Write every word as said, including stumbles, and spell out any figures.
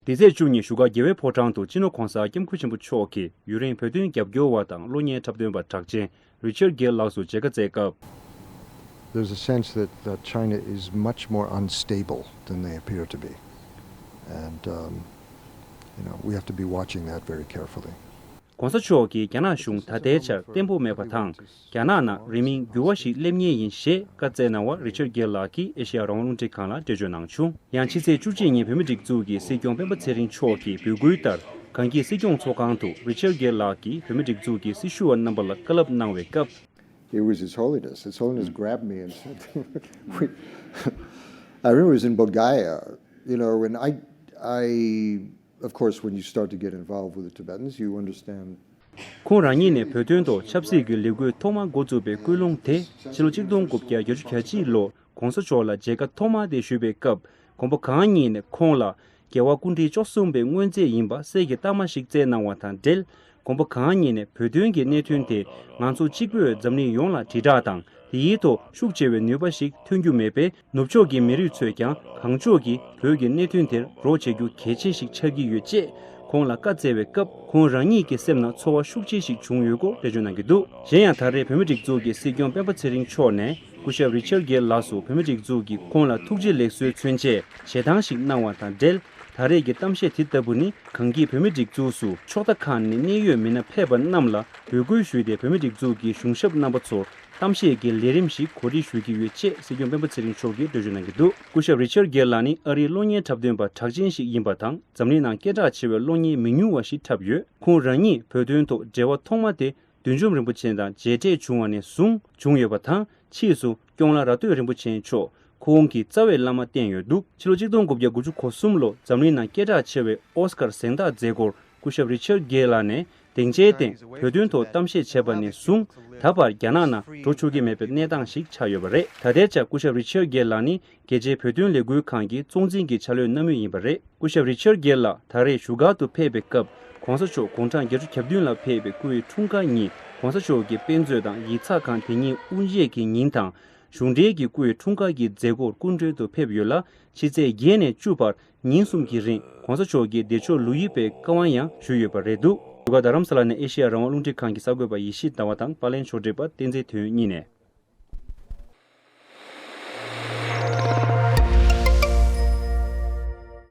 འདི་ཚེས་བཅུ་གཉིས་བཞུགས་སྒར་རྒྱལ་བའི་ཕོ་བྲང་དུ་སྤྱི་ནོར་༧གོང་ས་༧སྐྱབས་མགོན་ཆེན་པོ་མཆོག་གིས་ཡུན་རིང་བོད་དོན་རྒྱབ་སྐྱོར་བ་དང་གློག་བརྙན་འཁྲབ་སྟོན་པ་གྲགས་ཅན་Richard Gere་ལགས་སུ་མཇལ་ཁ་བསྩལ་སྐབས། There's a sense that, that China is much more unstable than they appear to be. And, um, you know, we have to be watching that very carefully. ༧གོང་ས་མཆོག་གིས་རྒྱ་ནག་གཞུང་ད་ལྟའི་ཆར་བརྟན་པོ་མེད་པ་དང་། རྒྱ་ནག་ནང་རིང་མིན་འགྱུར་བ་ཞིག་སླེབས་ངེས་ཡིན་ཞེས་བཀའ་སྩལ་གནང་བར་Richard Gere་ལགས་ཀྱིས་ཨེ་ཤེ་ཡ་རང་དབང་རླུང་འཕྲིན་ཁང་ལ་འགྲེལ་བརྗོད་གནང་བྱུང་། ཡང་ཕྱི་ཚེས་བཅུ་གཅིག་ཉིན་བོད་མིའི་སྒྲིག་འཛུགས་ཀྱི་སྲིད་སྐྱོང་སྤེན་པ་ཚེ་རིང་མཆོག་གི་འབོད་སྐུལ་ལྟར། གངས་སྐྱིད་སྲིད་སྐྱོང་ཚོགས་ཁང་དུ་Richard Gere་ལགས་ཀྱིས་བོད་མིའི་སྒྲིག་འཛུགས་ཀྱི་སྲི་ཞུ་བ་རྣམ་པ་ལ་བཀའ་སློབ་གནང་བའི་སྐབས། It was His Holiness. His Holiness grabbed me and said, we, I remember it was in Bodh Gaya, you know, and I, I, of course, when you start to get involved with the Tibetans, you understand. ཁོང་རང་ཉིད་ནས་བོད་དོན་ཐོག་ཆབ་སྲིད་ཀྱི་ལས་འགུལ་ཐོག་མ་འགོ་བཙུགས་པའི་ཀུན་སློང་དེ་ཕྱི་ལོ་ཆིག་སྟོང་དགུ་བརྒྱ་བརྒྱད་ཅུ་གྱ་གཅིག་ལོ་༧གོང་ས་མཆོག་ལ་མཇལ་ཁ་ཐོག་མ་དེ་ཞུས་པའི་སྐབས། གོང་མ་གང་ཉིད་ནས་ཁོང་ལ། རྒྱལ་བ་སྐུ་ཕྲེང་བཅུ་གསུམ་པའི་སྔོན་རྩིས་ཡིན་པ་གསེར་གྱི་རྟགས་མ་ཞིག་བསྩལ་གནང་བ་དང་འབྲེལ། གོང་མ་གང་ཉིད་ནས་བོད་དོན་གྱི་གནད་དོན་དེ་ང་ཚོ་གཅིག་པོས་འཛམ་གླིང་ཡོངས་ལ་དྲིལ་བསྒྲགས་དང་། དེའི་ཐོག་ཤུགས་ཆེ་བའི་ནུས་པ་ཞིག་ཐོན་རྒྱུ་མེད་པས། ནུབ་ཕྱོགས་ཀྱི་མི་རིགས་ཚོས་ཀྱང་གང་ལྕོགས་ཀྱིས་བོད་ཀྱི་གནད་དོན་དེར་རོགས་བྱེད་རྒྱུ་གལ་ཆེ་ཞིག་ཆགས་ཀྱི་ཡོད་ཅེས་ཁོང་ལ་བཀའ་སྩལ་བའི་སྐབས། ཁོང་རང་ཉིད་ཀྱི་སེམས་ནང་ཚོར་བ་ཤུགས་ཆེ་ཞིག་བྱུང་ཡོད་སྐོར་འགྲེལ་བརྗོད་གནང་གི་འདུག་གཞན་ཡང་ད་རེས་བོད་མིའི་སྒྲིག་འཛུགས་ཀྱི་སྲིད་སྐྱོང་སྤེན་པ་ཚེ་རིང་མཆོག་ནས་སྐུ་ཞབས་Richard Gere་ལགས་སུ་བོད་མིའི་སྒྲིག་འཛུགས་ཀྱིས་ཁོང་ལ་ཐུགས་རྗེ་ལེགས་གསོའི་མཚོན་ཆེད་ཞལ་ཐང་ཞིག་གནང་བ་དང་འབྲེལ། ད་རེས་ཀྱི་གཏམ་བཤད་དེ་ལྟ་བུ་ནི་གངས་སྐྱིད་བོད་མིའི་སྒྲིག་འཛུགས་སུ་ཕྱོགས་མཐའ་ཁག་ནས་གནད་ཡོད་མི་སྣ་ཕེབས་པ་རྣམས་ལ་འབོད་སྐུལ་ཞུས་ཏེ། བོད་མིའི་སྒྲིག་འཛུགས་ཀྱི་གཞུང་ཞབས་རྣམ་པ་ཚོར་གཏམ་བཤད་ཀྱི་ལས་རིམ་ཞིག་གོ་སྒྲིག་ཞུ་གི་ཡོད་ཅེས་སྲིད་སྐྱོང་སྤེན་པ་ཚེ་རིང་མཆོག་གིས་འགྲེལ་བརྗོད་གནང་གི་འདུག་སྐུ་ཞབས་Richard Gere་ལགས་ནི་ཨ་རིའི་གློག་བརྙན་འཁྲབ་སྟོན་པ་གྲགས་ཅན་ཞིག་ཡིན་པ་དང་། འཛམ་གླིང་ནང་སྐད་གྲགས་ཆེ་བའི་གློག་བརྙན་མི་ཉུང་བ་ཞིག་འཁྲབ་ཡོད། ཁོང་རང་ཉིད་བོད་དོན་ཐོག་འབྲེལ་བ་ཐོག་མ་དེ་བདུད་འཇོམས་རིན་པོ་ཆེ་དང་མཇལ་འཕྲད་བྱུང་བ་ནས་བཟུང་བྱུང་ཡོད་པ་དང་། ཕྱིས་སུ་སྐྱོང་ལྷ་ར་སྟོད་རིན་པོ་ཆེ་མཆོག་ཁོང་གི་རྩ་བའི་བླ་མ་བསྟེན་ཡོད་འདུག་ཕྱི་ལོ་ཆིག་སྟོང་དགུ་བརྒྱ་དགུ་བཅུ་གོ་གསུམ་ལོ་འཛམ་གླིང་ནང་སྐད་གྲགས་ཆེ་བའི་ཨོ་སི་ཀར་གཟེངས་རྟགས་མཛད་སྒོར་སྐུ་ཞབས་Richard Gere་ལགས་ནས་སྡིངས་ཆའི་སྟེང་བོད་དོན་ཐོག་གཏམ་བཤད་བྱས་པ་ནས་བཟུང་ད་བར་རྒྱ་ནག་ནང་འགྲོ་ཆོག་གི་མེད་པའི་གནས་སྟངས་ཤིག་ཆགས་ཡོད་པ་རེད། ད་ལྟའི་ཆར་སྐུ་ཞབས་Richard Gere་ལགས་ནི་རྒྱལ་སྤྱིའི་བོད་དོན་ལས་འགུལ་ཁང་གི་གཙོ་འཛིན་གྱི་བྱ་ལས་གནང་མུས་ཡིན་པ་རེད། སྐུ་ཞབས་Richard Gere་ལགས་ད་རེས་བཞུགས་སྒར་དུ་ཕེབས་པའི་སྐབས། ༧གོང་ས་མཆོག་དགུང་གྲངས་བརྒྱད་ཅུ་གྱ་བདུན་ལ་ཕེབས་པའི་སྐུའི་འཁྲུངས་སྐར་ཉིན་༧གོང་ས་མཆོག་གི་དཔེ་མཛོད་དང་ཡིག་ཚགས་ཁང་དེ་ཉིད་དབུ་འབྱེད་ཀྱི་ཉིན་དང་། གཞུང་འབྲེལ་གྱི་སྐུའི་འཁྲུངས་སྐར་གྱི་མཛད་སྒོར་སྐུ་མགྲོན་དུ་ཕེབས་ཡོད་ལ། ཕྱི་ཚེས་བརྒྱད་ནས་བཅུ་བར་ཉིན་གསུམ་གྱི་རིང་༧གོང་ས་མཆོག་གི་བདེ་མཆོག་ལོ་དབྱིབས་པའི་བཀའ་དབང་ཡང་ཞུས་ཡོད་པ་རེད་འདུག་བཞུགས་སྒར་རྡ་རམ་ས་ལ་ནས་ཨེ་ཤེ་ཡ་རང་དབང་རླུང་འཕྲིན་ཁང་གི་གསར་འགོད་པ་ཡེ་ཤེས་ཟླ་བ་དང་པར་ལེན་ཕྱོགས་སྒྲིག་པ་བསྟན་འཛིན་དོན་གཉིས་ནས།